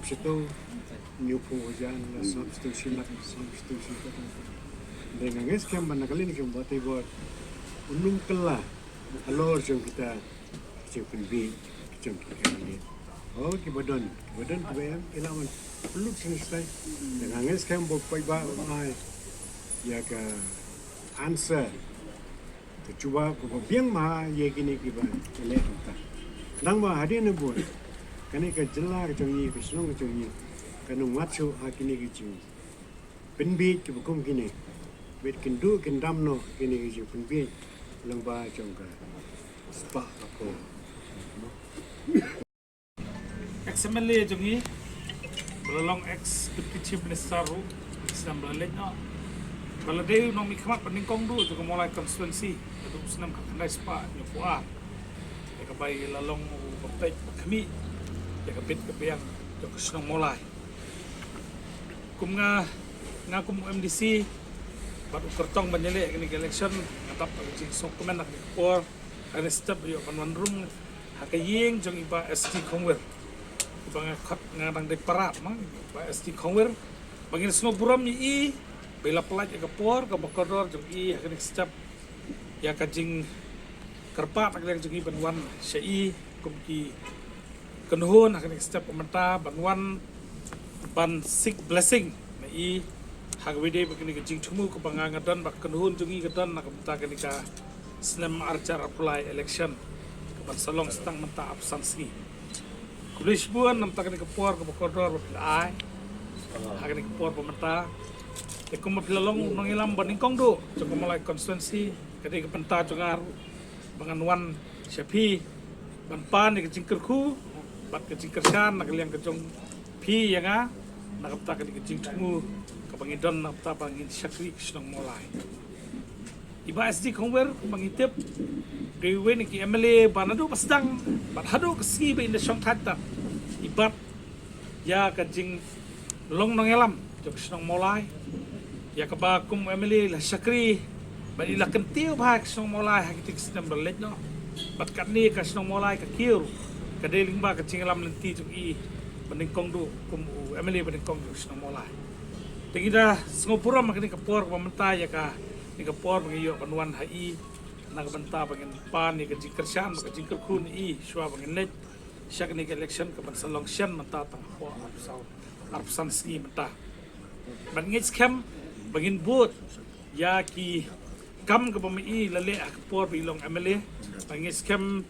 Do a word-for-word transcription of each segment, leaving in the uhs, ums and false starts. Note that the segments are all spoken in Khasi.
Shito, niu pu ojan la sap shito shilak, sap shito shilak. Dei nga ngeit skhem ba na ka liang jong Bah Teibor, un ym kylla halor jong kita ki jingpynbit ki jong ki candidate. O kiba don, kiba don kiba em, ki la wan pynlut shisha. Dei nga ngeit skhem ba paidbah un ai ïa ka answer, ka jubab kaba biang bha ïa kine kiba ïaleh kumta. Khnang ba hadien ba kane ka jylla ka jong ngi, ka shnong ka jong ngi, kan ym ngat shuh ha kine ki jingpynbit kiba kum kine. Bad kin duh kin dam noh kine ki jingpynbit lyngba jong ka spah ka phew. Ex M L A jong ngi, ba la long ex Deputy Chief Minister ruh, snem ba la leit noh, ba la dei u nongmihkhmat ba nyngkong duh jong ka Mawlai constituency naduh u snem khatkhyndai spah hynñiewphew ar, ïa kaba i la long u ba peit ba khmih ïa ka bit ka biang jong ka shnong Mawlai. Kum nga, nga kum u M D C bad u kyrtong ban ïaleh kane ka election, nga dap ka jingsngewkmen ha kane ka por, ha kane ka step ïoh ban wan rung ha ka ïing jong i Bah S T Khongwir, i ba nga khot, nga dang dei para ma i Bah S T Khongwir, ba ngin sngewburom ïa i ba i la pynlait ïa ka por kaba kordor jong i ha kane ka step, ïa ka jingkyrpad na ka liang jong i ban wan sha i kum ki kynhun ha kane ka step mynta, ban wan ban seek blessing na i ha kaba dei bad kane ka jingthmu kaba nga nga don bad ka kynhun jong i ka don na ka bynta kane ka snem arhajar arphew lai election kaban sa long sa tang mynta arphew san sngi. Khublei shibun na ka bynta kane ka por kaba kordor ba phi la ai ha kane ka por ba mynta. Te kumba phi la long u nongïalam ba nyngkong duh jong ka Mawlai constituency, ka dei ka bynta jong nga ruh ba ngan wan sha phi ban pan ïa ka jingkyrkhu bad ka jingkyrshan na ka liang ka jong phi ïa nga, na ka bynta kane ka jingthmu kaba ngi don na ka bynta ba ngin shakri ka shnong Mawlai. I Bah S T Khongwir, kumba ngi tip, dei uwei na ki M L A ba naduh ba sdang bad haduh ka sngi ba in da shong thait, i bat ïa ka jinglong nongïalam jong ka shnong Mawlai, ïa kaba kum u M L A i la shakri bad i la kyntiew bha ïa ka shnong Mawlai ha kito ki snem ba la leit noh. Bad katne ka shnong Mawlai ka kiew ruh ka dei lyngba ka jingïalam lynti jong i ba nyngkong duh kum u M L A ba nyngkong jong ka shnong Mawlai. Te ngi da sngewburom ha kane ka por kaba mynta ïa kane ka por ba ngi ïoh ban wan ha i na ka bynta ba ngin pan ïa ka jingkyrshan bad ka jingkyrkhu na i shuwa ba ngin leit sha kane ka election kaban sa long shen mynta tang hapoh arphew san, arphew san sngi mynta. Bad ngeit skhem ba ngin bud ïa ki kam kaba ma i la leh ha ka por ba i long M L A. Bad ngeit skhem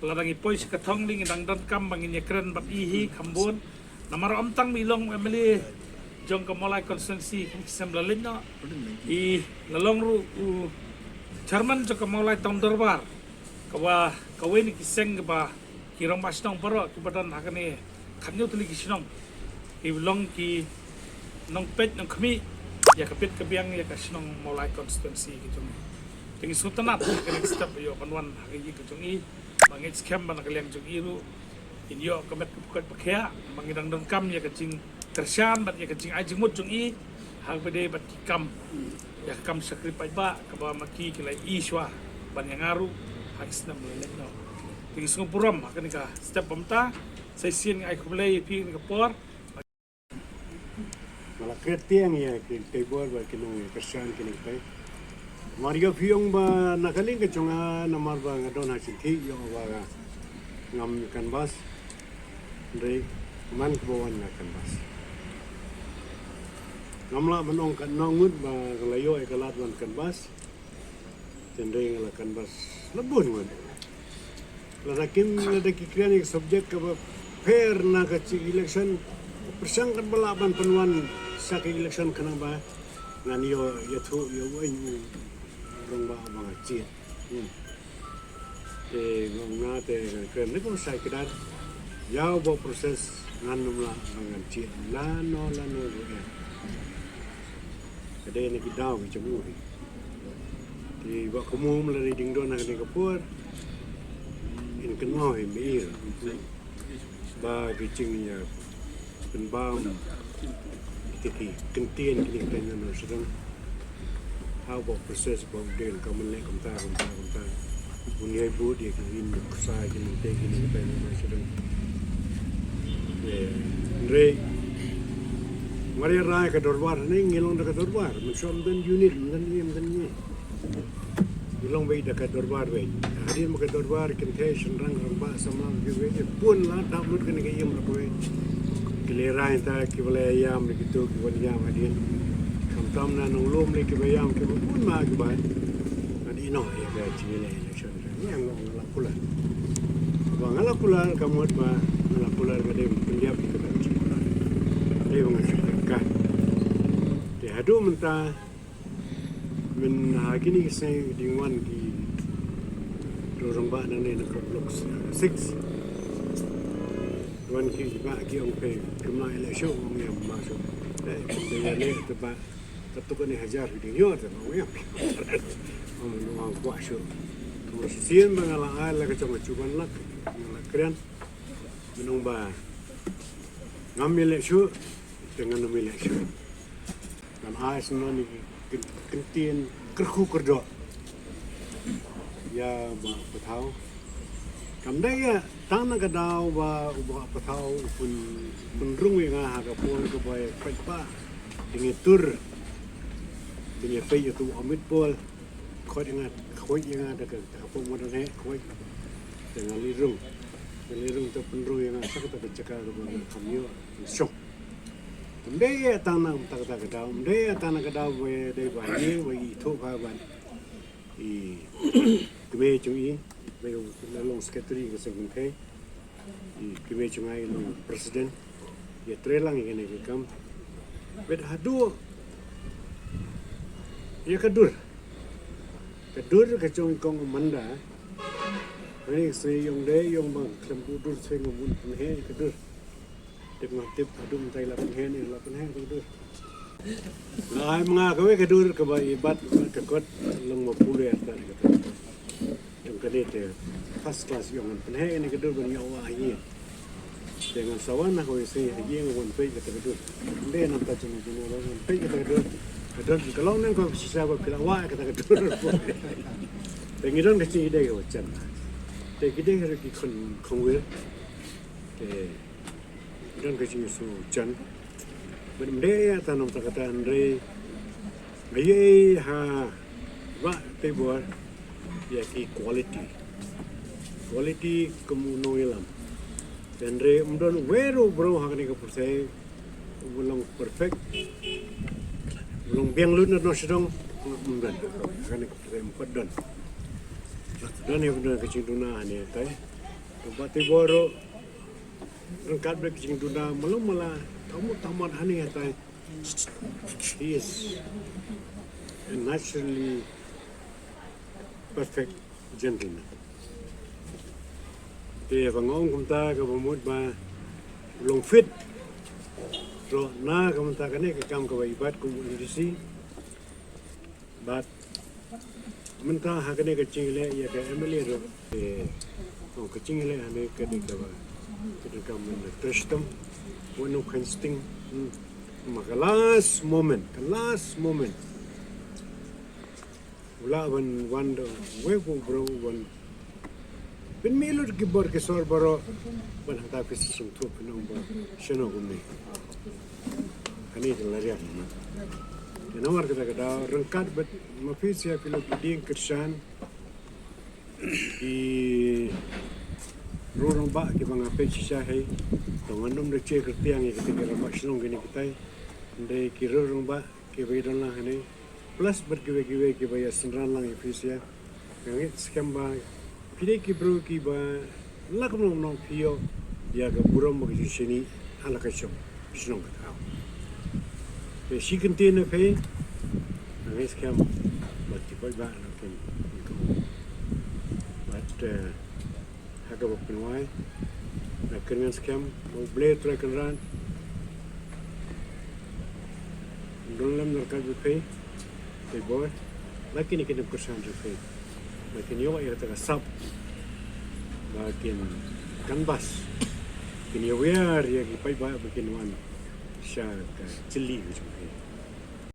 lada ngi poi sha ka thong lei ngi dang donkam ba ngin ïakren bad i hi kham bun. Namar ym tang ba i long M L A jong ka Mawlai constituency ha kine ki snem ba la leit noh, i la long ruh u chairman jong ka Mawlai Town Dorbar, kaba kawei na ki seng kaba ki rangbah shnong baroh kiba don ha kane khathynñiew tylli ki shnong ki long ki nongpeit nongkhmih ïa ka bit ka biang ïa ka shnong Mawlai constituency ka jong ngi. Te ngi sngewtynnat ha kane ka step ïoh ban wan ha ka ïing ka jong i. Ba ngeit skhem ba na ka liang jong i ruh in ïoh ka met ka pyrkhat ba khiah ba ngi dang donkam ïa ka jingkyrshan bad ïa ka jingai jingmut jong i ha kaba dei bad ki kam, ïa ka kam shakri paidbah kaba ma ki ki la i shuwa ban ïa nga ruh ha ki snem ba la leit noh. Te ngi sngewburom ha kane ka step ba mynta. Sa shisien nga ai khublei ïa phi ha kane ka por. Nga la klet tiang ïa ki table bad ki nongkyrshan kine ki tei. Namar ïoh phi ong ba na ka liang ka jong nga namar ba nga don ha shin thik ïoh ba ngam canvass. Hynrei man kaba wan nga canvass. Ngam lah ban ong katno ngut ba nga la ïoh ïa ka lad wan canvass. Hynrei nga la canvass la bun ngut. Lada kim, lada ki kren ïa ka subject kaba pher na ka jing election, pyrshang katba lah ban pynwan sha ka election khnang ba ngan ïoh ïathuh ïa uwei u rangbah ba nga jied. Hmm. Te nga ong nga te ngan kren ne kum shai kdar. Ïa uba process ngan ym lah ba ngan jied lano lano ruh ïa. Ka dei na ki daw ki jong u hi. Te ba kumno la dei ding don ha kane ka por. In kynmaw hi me ir. Ba ki jingïa pynbam kita ki kyntien kine ki taiñ nongshadong. Ha u ba process ba u dei ka myn leh kumta kumta kumta. Un ïai bud ïa ki ïing ki ksai kine ki taiñ nongshadong. Hynrei nga rai ka dorbar ne ngi long da ka dorbar, mynshuwa ym don unit, ym don ïing, ym don ïing. Ngi long beit da ka dorbar beit. Hadien ba ka dorbar, kynthei, shynrang, rangbah, samla, kiwei, bun la dap lut kane ka ïing la kawei. Ki lehrain ta, kiba la ïam ne kito ki wan ïam hadien. Khamtam na nonglum ne kiba ïam, kiba bun ma kiba. Ngan ïeh noh ïa ka jingïaleh election. Nga, nga la kular. Ba nga la kular ka mut ba nga la kular, nga dei ban pynïap ïa kata ka jingkular. Dei ba nga shu ka. Te haduh mynta, mynta ha kine ki sngi dang wan ki rangbah nangne na ka Block six. Wan ki ba ki ong phi, kumno ïaleh shuh, ong ïa ma shuh. Te ïaleh te ba katuk kane hajar ki dang ïoh te, ong ïa. Ong ong kwah shuh. Te shisien ba nga la ai la ka jong ka juban lak, nga la kren. Mynta ba ngam ïaleh shuh, te ngan ym ïaleh shuh. Ngan ai sngewbha ïa ki ktien kyrkhu kyrdoh ïa Bah Pathaw. Kam dei ïa tang na ka daw ba u Bah Pathaw u pyn, pynrung ïa nga ha ka por kaba ïa paidbah dang ïa tur, dang ïa peit ïa uto u Amit Paul. Khot ïa nga, khot ïa nga da ka, da ka pok mo da ne khot. Te nga leit rung, nga leit rung, te pynrung ïa nga sha kata ka jaka kaba nga kam ïoh shong. Ym dei ïa tang na kata ka daw, ym dei ïa tang na ka daw ba dei ba ïa ba i thoh ba ban i kmie jong i ba i long secretary ka seng kynthei. I kmie jong nga i long president. Ïa trei lang ïa kane ka kam. Bad haduh ïa ka dur, ka dur ka jong i kong Amanda. Ani sngi ïong dei ïong ba khlem dur dur sngi ngan bun pynheh ïa ka dur. Tip nga tip haduh mynta i la pynheh ne la pynheh ka dur. Nga ai ma nga kawei ka dur kaba i bat ka kot long ma pule arta ka dur. Ïong kane te first class ïong ngan pynheh ïa kane ka dur ban ïoh wah ïa. Te ngan sa wan ha kawei se ïa ngan peit ïa kata ka dur. Ym dei namar ta jong jong ngan peit ïa kata ka dur. Ka dur ka long nang ka shisha ba phi la wah ïa kata ka dur. Te ngi don ka jingïadei kaba jan. Te ki dei ruh ki khun khun wir. Te ngi don ka jingïasoh jan. Bad ym dei ïa ta namar ta kata hynrei Nga ïohi ha Bah Teibor ïa ki quality. Quality kum u nongïalam. Hynrei ym don uwei ruh u briew ha kane ka pyrthei uba long perfect, uba long biang lut na nongshong, ym don. Ha kane ka pyrthei ym pat don. Don ïa, don ka jingduna hangne tai. Bah Teibor ruh ryngkat bad ka jingduna malu mala, tang mut tang mut hangne tai. He is a naturally perfect gentleman. Te ba nga ong kumta kaba mut ba u long fit ruh na ka bynta kane ka kam kaba i bat kum u M D C. Bad mynta ha kane ka jingïaleh ïa ka M L A ruh, eh, oh, ka jingïaleh hangne ka dei kaba, ka dei kaba mynta trei shitom. Wan u kheiñ sting, hmm, ma ka last moment, ka last moment u lah ban wan da uwei u briew ban pynmih lut ki bor ki sor baroh ban hangta phi sngewthuh phin ong ba shano kumne. Kane ka la riam. Te namar kata ka daw ryngkat bad ma phi sha phi la ki dieng kyrshan ki riew rangbah kiba nga peit shisha hi. To ngan ym da jia kyrtiang ïa kita ki rangbah shnong kine kitai. Hynrei ki riew rangbah kiba ïadon lang hangne plus bad kiwei kiwei kiba ïasynran lang ïa phi sha. Nga ngeit skhem ba phi dei ki briew kiba la kumno kumno phi ïoh ïa ka burom bad ka jingshaniah ha la ka shnong, shnong ka thaw. Te shi kyntien na phi, nga ngeit skhem ba ki paidbah na kin, kin kum. Bad, eh, ha kaba pynwai, nga kyrmen skhem ba U Blei U Trai Kynrad un don lem ryngkat bad phi, Teibor, bad kine ki nongkyrshan jong phi, ba kin ïoh ïa kata ka sap, ba kin canvass, kin ïawiar ïa ki paidbah ba kin wan sha ka jylli ka jong phi.